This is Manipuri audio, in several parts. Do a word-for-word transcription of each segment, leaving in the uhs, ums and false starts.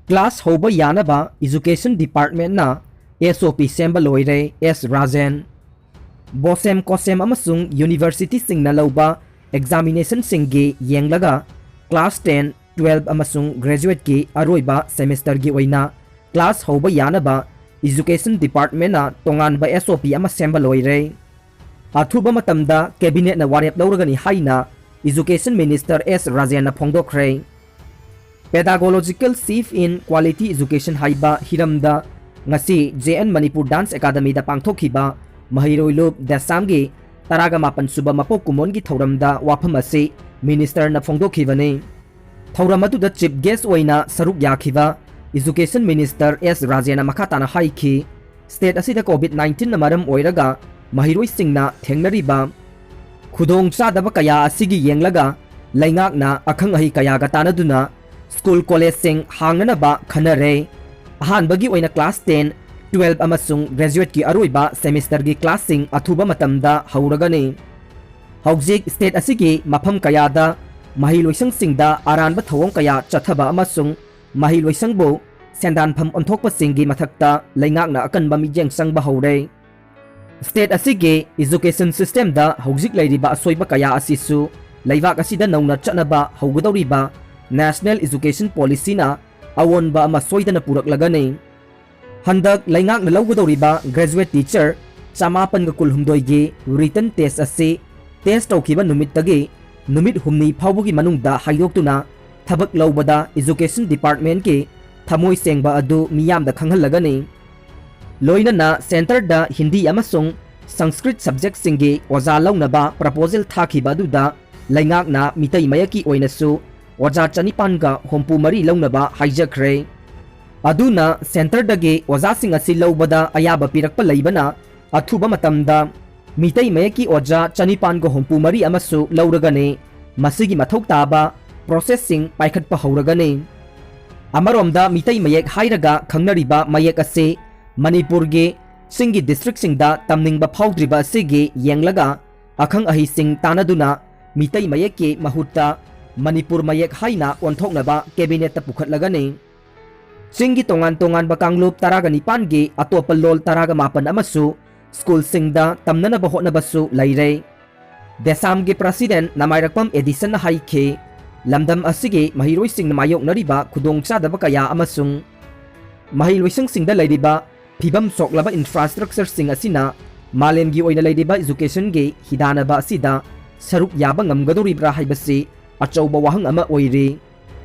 Class ꯍꯧꯕ ꯌꯥꯅꯕ Education Departmentꯅ S O P ꯁꯦꯝꯕ ꯂꯣꯏꯔꯦ, S ꯔꯥꯖꯦꯟ꯫ BOSEM, COSEM ꯑꯃꯁꯨꯡ universityꯁꯤꯡꯅ ꯂꯧꯕ examinationꯁꯤꯡꯒꯤ ꯌꯦꯡꯂꯒ class ten, twelve ꯑꯃꯁꯨꯡ graduateꯀꯤ ꯑꯔꯣꯏꯕ semesterꯒꯤ ꯑꯣꯏꯅ class ꯍꯧꯕ ꯌꯥꯅꯕ Education Departmentꯅ ꯇꯣꯉꯥꯟꯕ S O P ꯑꯃ ꯁꯦꯝꯕ ꯂꯣꯏꯔꯦ꯫ ꯑꯊꯨꯕ ꯃꯇꯝꯗ cabinetꯅ ꯋꯥꯔꯦꯞ ꯂꯧꯔꯒꯅꯤ ꯍꯥꯏꯅ Education Minister S ꯔꯥꯖꯦꯟꯅ ꯐꯣꯡꯗꯣꯛꯈ꯭ꯔꯦ꯫ Pedagogical Shift in Quality Education ꯍꯥꯏꯕ ꯍꯤꯔꯝꯗ ꯉꯁꯤ J N Manipur Dance Academyꯗ ꯄꯥꯡꯊꯣꯛꯈꯤꯕ ꯃꯍꯩꯔꯣꯏ ꯂꯨꯞ ꯗꯦꯁꯥꯝꯒꯤ ꯇꯔꯥꯒ ꯃꯥꯄꯟ ꯁꯨꯕ ꯃꯄꯣꯛ ꯀꯨꯝꯑꯣꯟꯒꯤ ꯊꯧꯔꯝꯗ ꯋꯥꯐꯝ ꯑꯁꯤ ministerꯅ ꯐꯣꯡꯗꯣꯛꯈꯤꯕꯅꯤ꯫ ꯊꯧꯔꯝ ꯑꯗꯨꯗ chief guest ꯑꯣꯏꯅ ꯁꯔꯨꯛ ꯌꯥꯈꯤꯕ Education Minister S ꯔꯥꯖꯦꯟꯅ ꯃꯈꯥ ꯇꯥꯅ ꯍꯥꯏꯈꯤ, state ꯑꯁꯤꯗ COVID nineteenꯅ ꯃꯔꯝ ꯑꯣꯏꯔꯒ ꯃꯍꯩꯔꯣꯏꯁꯤꯡꯅ ꯊꯦꯡꯅꯔꯤꯕ ꯈꯨꯗꯣꯡꯆꯥꯗꯕ ꯀꯌꯥ ꯑꯁꯤꯒꯤ ꯌꯦꯡꯂꯒ ꯂꯩꯉꯥꯛꯅ ꯑꯈꯪ ꯑꯍꯩ ꯀꯌꯥꯒ ꯇꯥꯟꯅꯗꯨꯅ school collegeꯁꯤꯡ ꯍꯥꯡꯅꯅꯕ ꯈꯟꯅꯔꯦ꯫ ꯑꯍꯥꯟꯕꯒꯤ ꯑꯣꯏꯅ class ten, twelve ꯑꯃꯁꯨꯡ graduateꯀꯤ ꯑꯔꯣꯏꯕ semesterꯒꯤ classꯁꯤꯡ ꯑꯊꯨꯕ ꯃꯇꯝꯗ ꯍꯧꯔꯒꯅꯤ꯫ ꯍꯧꯖꯤꯛ state ꯑꯁꯤꯒꯤ ꯃꯐꯝ ꯀꯌꯥꯗ ꯃꯍꯩꯂꯣꯏꯁꯪꯁꯤꯡꯗ ꯑꯔꯥꯟꯕ ꯊꯧꯑꯣꯡ ꯀꯌꯥ ꯆꯠꯊꯕ ꯑꯃꯁꯨꯡ ꯃꯍꯩꯂꯣꯏꯁꯪꯕꯨ ꯁꯦꯟꯗꯥꯟꯐꯝ ꯑꯣꯟꯊꯣꯛꯄꯁꯤꯡꯒꯤ ꯃꯊꯛꯇ ꯂꯩꯉꯥꯛꯅ ꯑꯀꯟꯕ ꯃꯤꯠꯌꯦꯡ ꯆꯪꯕ ꯍꯧꯔꯦ꯫ State ꯑꯁꯤꯒꯤ education systemꯗ ꯍꯧꯖꯤꯛ ꯂꯩꯔꯤꯕ ꯑꯁꯣꯏꯕ ꯀꯌꯥ ꯑꯁꯤꯁꯨ ꯂꯩꯕꯥꯛ ꯑꯁꯤꯗ ꯅꯧꯅ ꯆꯠꯅꯕ ꯍꯧꯒꯗꯧꯔꯤꯕ National Education Policyꯅ ꯑꯑꯣꯟꯕ ꯑꯃ ꯁꯣꯏꯗꯅ ꯄꯨꯔꯛꯂꯒꯅꯤ꯫ ꯍꯟꯗꯛ ꯂꯩꯉꯥꯛꯅ ꯂꯧꯒꯗꯧꯔꯤꯕ graduate teacher ꯆꯃꯥꯄꯟꯒ ꯀꯨꯟꯍꯨꯝꯗꯣꯏꯒꯤ written test ꯑꯁꯤ test ꯇꯧꯈꯤꯕ ꯅꯨꯃꯤꯠꯇꯒꯤ ꯅꯨꯃꯤꯠ ꯍꯨꯝꯅꯤ ꯐꯥꯎꯕꯒꯤ ꯃꯅꯨꯡꯗ ꯍꯥꯏꯗꯣꯛꯇꯨꯅ ꯊꯕꯛ ꯂꯧꯕꯗ Education Departmentꯀꯤ ꯊꯃꯣꯏ ꯁꯦꯡꯕ ꯑꯗꯨ ꯃꯤꯌꯥꯝꯗ ꯈꯪꯍꯜꯂꯒꯅꯤ꯫ ꯂꯣꯏꯅꯅ centreꯗ Hindi ꯑꯃꯁꯨꯡ Sanskrit subjectꯁꯤꯡꯒꯤ ꯑꯣꯖꯥ ꯂꯧꯅꯕ proposal ꯊꯥꯈꯤꯕ ꯑꯗꯨꯗ ꯂꯩꯉꯥꯛꯅ ꯃꯤꯇꯩ ꯃꯌꯦꯛꯀꯤ ꯑꯣꯏꯅꯁꯨ ꯑꯣꯖꯥ ꯆꯅꯤꯄꯥꯟꯒ ꯍꯨꯝꯐꯨ ꯃꯔꯤ ꯂꯧꯅꯕ ꯍꯥꯏꯖꯈ꯭ꯔꯦ꯫ ꯑꯗꯨꯅ centreꯗꯒꯤ ꯑꯣꯖꯥꯁꯤꯡ ꯑꯁꯤ ꯂꯧꯕꯗ ꯑꯌꯥꯕ ꯄꯤꯔꯛꯄ ꯂꯩꯕꯅ ꯑꯊꯨꯕ ꯃꯇꯝꯗ ꯃꯤꯇꯩ ꯃꯌꯦꯛꯀꯤ ꯑꯣꯖꯥ ꯆꯅꯤꯄꯥꯟꯒ ꯍꯨꯝꯐꯨ ꯃꯔꯤ ꯑꯃꯁꯨ ꯂꯧꯔꯒꯅꯤ꯫ ꯃꯁꯤꯒꯤ ꯃꯊꯧ ꯇꯥꯕ processꯁꯤꯡ ꯄꯥꯏꯈꯠꯄ ꯍꯧꯔꯒꯅꯤ꯫ ꯑꯃꯔꯣꯝꯗ ꯃꯤꯇꯩ ꯃꯌꯦꯛ ꯍꯥꯏꯔꯒ ꯈꯪꯅꯔꯤꯕ ꯃꯌꯦꯛ ꯑꯁꯤ ꯃꯅꯤꯄꯨꯔꯒꯤ ꯆꯤꯡꯒꯤ districtꯁꯤꯡꯗ ꯇꯝꯅꯤꯡꯕ ꯐꯥꯎꯗ꯭ꯔꯤꯕ ꯑꯁꯤꯒꯤ ꯌꯦꯡꯂꯒ ꯑꯈꯪ ꯑꯍꯩꯁꯤꯡ ꯇꯥꯟꯅꯗꯨꯅ ꯃꯤꯇꯩ ꯃꯌꯦꯛꯀꯤ ꯃꯍꯨꯠꯇ ꯃꯅꯤꯄꯨꯔ ꯃꯌꯦꯛ ꯍꯥꯏꯅ ꯑꯣꯟꯊꯣꯛꯅꯕ cabinetꯇ ꯄꯨꯈꯠꯂꯒꯅꯤ꯫ ꯆꯤꯡꯒꯤ ꯇꯣꯉꯥꯟ ꯇꯣꯉꯥꯟꯕ ꯀꯥꯡꯂꯨꯞ ꯇꯔꯥꯒ ꯅꯤꯄꯥꯟꯒꯤ ꯑꯇꯣꯞꯄ ꯂꯣꯜ ꯇꯔꯥꯒ ꯃꯥꯄꯟ ꯑꯃꯁꯨ ꯁ꯭ꯀꯨꯜꯁꯤꯡꯗ ꯇꯝꯅꯅꯕ ꯍꯣꯠꯅꯕꯁꯨ ꯂꯩꯔꯦ꯫ ꯗꯦꯁꯥꯝꯒꯤ ꯄ꯭ꯔꯁꯤꯗꯦꯟ ꯅꯃꯥꯏꯔꯛꯄꯝ ꯑꯦꯗꯤꯁꯟꯅ ꯍꯥꯏꯈꯤ, ꯂꯝꯗꯝ ꯑꯁꯤꯒꯤ ꯃꯍꯩꯔꯣꯏꯁꯤꯡꯅ ꯃꯥꯌꯣꯛꯅꯔꯤꯕ ꯈꯨꯗꯣꯡꯆꯥꯗꯕ ꯀꯌꯥ ꯑꯃꯁꯨꯡ ꯃꯍꯩꯂꯣꯏꯁꯪꯁꯤꯡꯗ ꯂꯩꯔꯤꯕ ꯐꯤꯕꯝ ꯁꯣꯛꯂꯕ ꯏꯟꯐ꯭ꯔꯥꯁ꯭ꯇ꯭ꯔꯛꯆꯔꯁꯤꯡ ꯑꯁꯤꯅ ꯃꯥꯂꯦꯝꯒꯤ ꯑꯣꯏꯅ ꯂꯩꯔꯤꯕ ꯏꯖꯨꯀꯦꯁꯟꯒꯤ ꯍꯤꯗꯥꯟꯅꯕ ꯑꯁꯤꯗ ꯁꯔꯨꯛ ꯌꯥꯕ ꯉꯝꯒꯗꯧꯔꯤꯕ꯭ꯔꯥ ꯍꯥꯏꯕꯁꯤ ꯑꯆꯧꯕ ꯋꯥꯍꯪ ꯑꯃ ꯑꯣꯏꯔꯤ꯫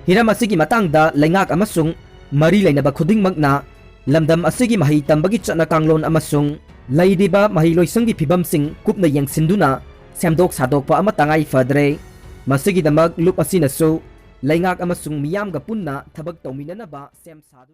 ꯍꯤꯔꯝ ꯑꯁꯤꯒꯤ ꯃꯇꯥꯡꯗ ꯂꯩꯉꯥꯛ ꯑꯃꯁꯨꯡ ꯃꯔꯤ ꯂꯩꯅꯕ ꯈꯨꯗꯤꯡꯃꯛꯅ ꯂꯝꯗꯝ ꯑꯁꯤꯒꯤ ꯃꯍꯩ ꯇꯝꯕꯒꯤ ꯆꯠꯅ ꯀꯥꯡꯂꯣꯟ ꯑꯃꯁꯨꯡ ꯂꯩꯔꯤꯕ ꯃꯍꯩꯂꯣꯏꯁꯪꯒꯤ ꯐꯤꯕꯝꯁꯤꯡ ꯀꯨꯞꯅ ꯌꯦꯡꯁꯤꯟꯗꯨꯅ ꯁꯦꯝꯗꯣꯛ ꯁꯥꯗꯣꯛꯄ ꯑꯃ ꯇꯉꯥꯏ ꯐꯗ꯭ꯔꯦ꯫ ꯃꯁꯤꯒꯤꯗꯃꯛ ꯂꯨꯞ ꯑꯁꯤꯅꯁꯨ ꯂꯩꯉꯥꯛ ꯑꯃꯁꯨꯡ ꯃꯤꯌꯥꯝꯒ ꯄꯨꯟꯅ ꯊꯕꯛ ꯇꯧꯃꯤꯟꯅꯅꯕ ꯁꯦꯝ ꯁꯥꯗꯨꯅ